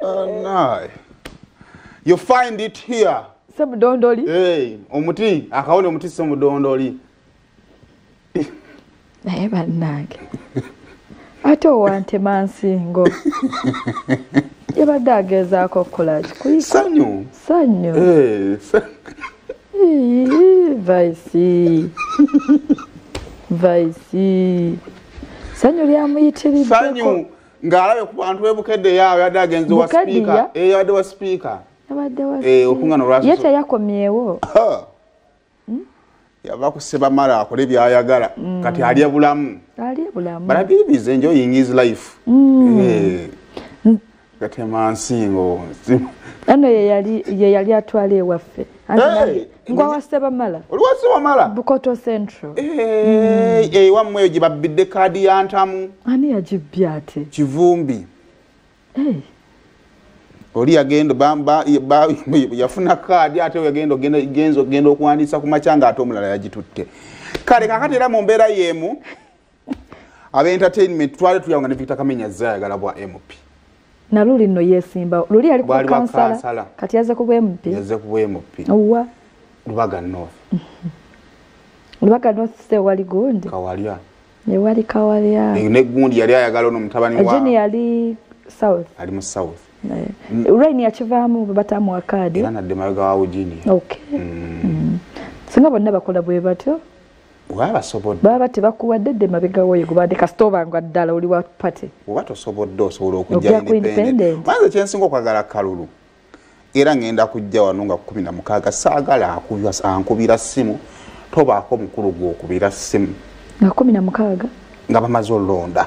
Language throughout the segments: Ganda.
No. You find it here. Semudondoli. Hey, omuti, akawone omuti semudondoli. Naye bannange. Ate owante mansingo. Yabadde agezaako okukola ki? Sanyu. Sanyu. Eh, Vaisi. Vaisi. Sanyu lyamuyitiridde. Sanyu ng'alabe ku bantu b'e Bukedde yaawe yadde agenze wa speaker. Yabadde wa speaker. Yabadde wa speaker. Okungano lwasooka. Ye teyakomyewo. Yava ku Ssebamala akole by'ayagala. Kati alya bulamu. Alya bulamu. But I believe he's enjoying his life. Kati mansingo. Ano ye yali atwala ewaffe. Ngwa wa Ssebamala. Oli wa Ssebamala? Bukoto Central. Wammwe eyo gye babbidde kaadi ya Ntamu. Ani yagibbye ate? Kivumbi. Oli yagenda yafuna kaadi ate yagenda ogenda okuwandiisa ku makya ng'ate omulala yagitutte. Kale kaakati era mu mbeera y'emu aba entertainment twali tuyawanga ne Victor Kamenya azze ayagala bwa MP. Na luli nno yeesimba. Luli yali ku kansala. Kati yazze ku bwa MP. Yazze ku bwa MP. Owa? Lubaga North. Lubaga North se wali gundi? Kawalya. Ye wali Kawalya. Ne gundi yali ayagala ono mutabani wa. Jenny yali South. Ali mu South. Rain yakivaamu bwe batamuwa kaadi. Era nadde mabega wa Eugenia. Okay. Singa bonna bakola bwe batyo. Baba basobodde. Baba tebakuwadde dde mabega w'oyo gubadde kasita obanga ddala oli wa party. Oba tosobodde osobola okujja independent. Kwanza kye nsinga okwagala kalulu. Era ngenda kujja wano nga 16 saagala ankubira ssimu tobaako mukulu gw'okubira ssimu. Nga 16? Nga bamaze olonda.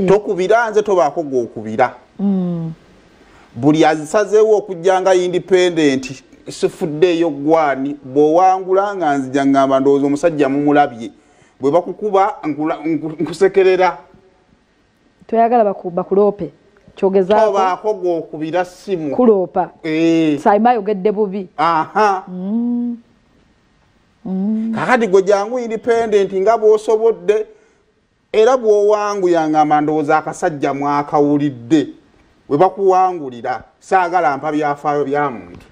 Tokubira nze tobaako gw'okubira. Buli azisazeewo okujja nga independent sifuddeeyo gwani bw'owangula nga nzija ngamba ndowooza omusajja mumulabye bwe bakukuba nkusekerera. Toyagala bakuloope kyogezaako. Tobaako gw'okubira ssimu. Kuloopa. Saima ayogedde bubi. Kakati gwe jangu independent nga bw'osobodde era bw'owanguya ngamba ndowooza akasajja mwakawulidde bwe bakuwangulira saagala mpa byafaayo bya muntu.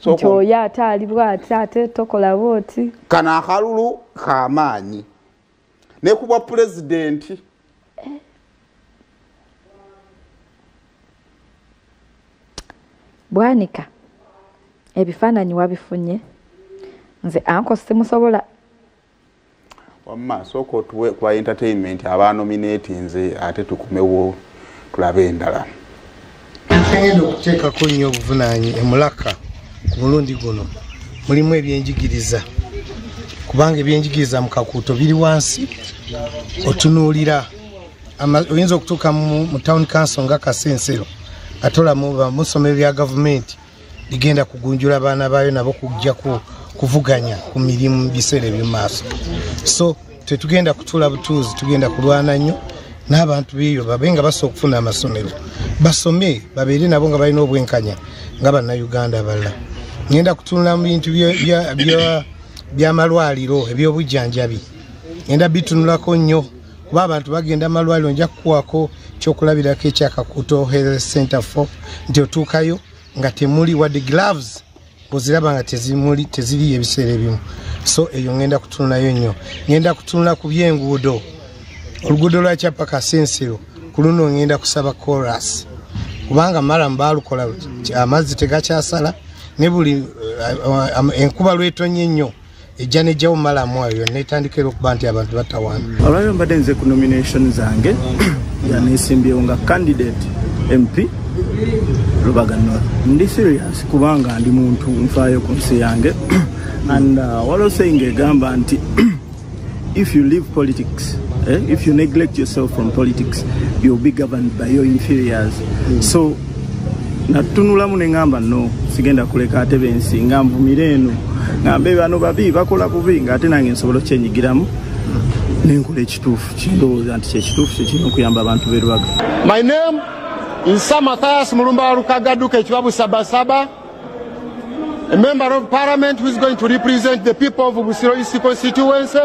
Nti oyo ate ali bw'ati ate tokola bw'oti. Kano akalulu k'amaanyi ne ku bwa pulezidenti. Bwanika ebifaananyi wabifunye nze anko simusobola. Wamma sooka otuwe kwa entertainment abanominate nze ate tukomewo tulabe endala. Ngenda okuteekako nnyo obuvunaanyi emulaka ku mulundi guno mulimu ebyenjigiriza kubanga ebyenjigiriza mu Kakuuto biri wansi otunuulira oyinza okutuuka mu town council nga Kasensero ate olamu mu ssomero lya gavumenti ligenda kugunjula abaana baayo nabo kujja kuvuganya ku mirimu mu biseera eby'omu maaso. So tetugenda kutuula butuuzi, tugenda kulwana nnyo n'abantu b'eyo babe nga basobola okufuna amasomero basome babeere nabo nga balina obwenkanya nga bannayuganda abalala. Ngenda kutunula mu bintu by'amalwaliro eby'obujjanjabi ngenda bitunulako nnyo kuba abantu bagenda amalwaliro nja kukuwako kyokulabirako ekya Kakuuto Health Center 4 nti otuukayo nga temuli wadde gloves oziraba nga teziriyo ebiseera ebimu. So eyo ngenda kutunulayo nnyo. Ngenda kutunula ku by'enguudo. Oluguudo lwa Kyapa Kasensero ku luno ngenda kusaba chorus kubanga mala mbaalukola amazzi tegakyasala ne buli enkuba lwetonye nnyo ejja nejjawo malamu ayo yonna etandikira okuba nti abantu batawaana. Olwaleero mbadde nze ku nomination zange nga neesimbyewo nga candidate MP Lubaga North. Ndi serious kubanga ndi muntu nfaayo ku nsi yange and waliwo saying egamba nti if you leave politics, if you neglect yourself from politics, you'll be governed by your inferiors. So natunulamu ne ŋŋamba no sigenda kuleka ate bensi nga nvumire eno ngambe bano babi bakola bubi ng'ate nange nsobola okyenyigiramu nenkola ekituufu kindowooza nti kyekituufu kyekirina okuyamba abantu b'e Lubaga. My name is Sir Mathias Mulumba Lukagaduka Ekibabu Sabasaba, a member of parliament who is going to represent the people of Busiro East constituency.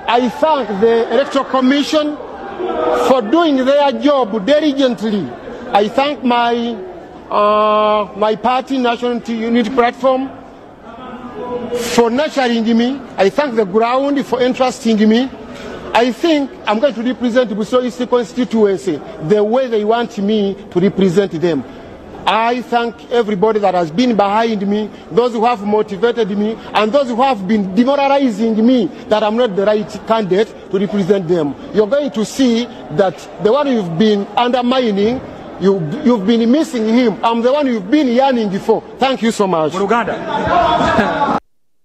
I thank the Electoral Commission for doing their job diligently. I thank my party, National Unity Platform, for nurturing me. I thank the ground for entrusting me. I think I'm going to represent Busiro East constituency the way they want me to represent them. I thank everybody that has been behind me, those who have motivated me, and those who have been demoralizing me that I'm not the right candidate to represent them. You're going to see that the one you've been undermining, you've been missing him. I'm the one you've been yearning for. Thank you so much. Uganda.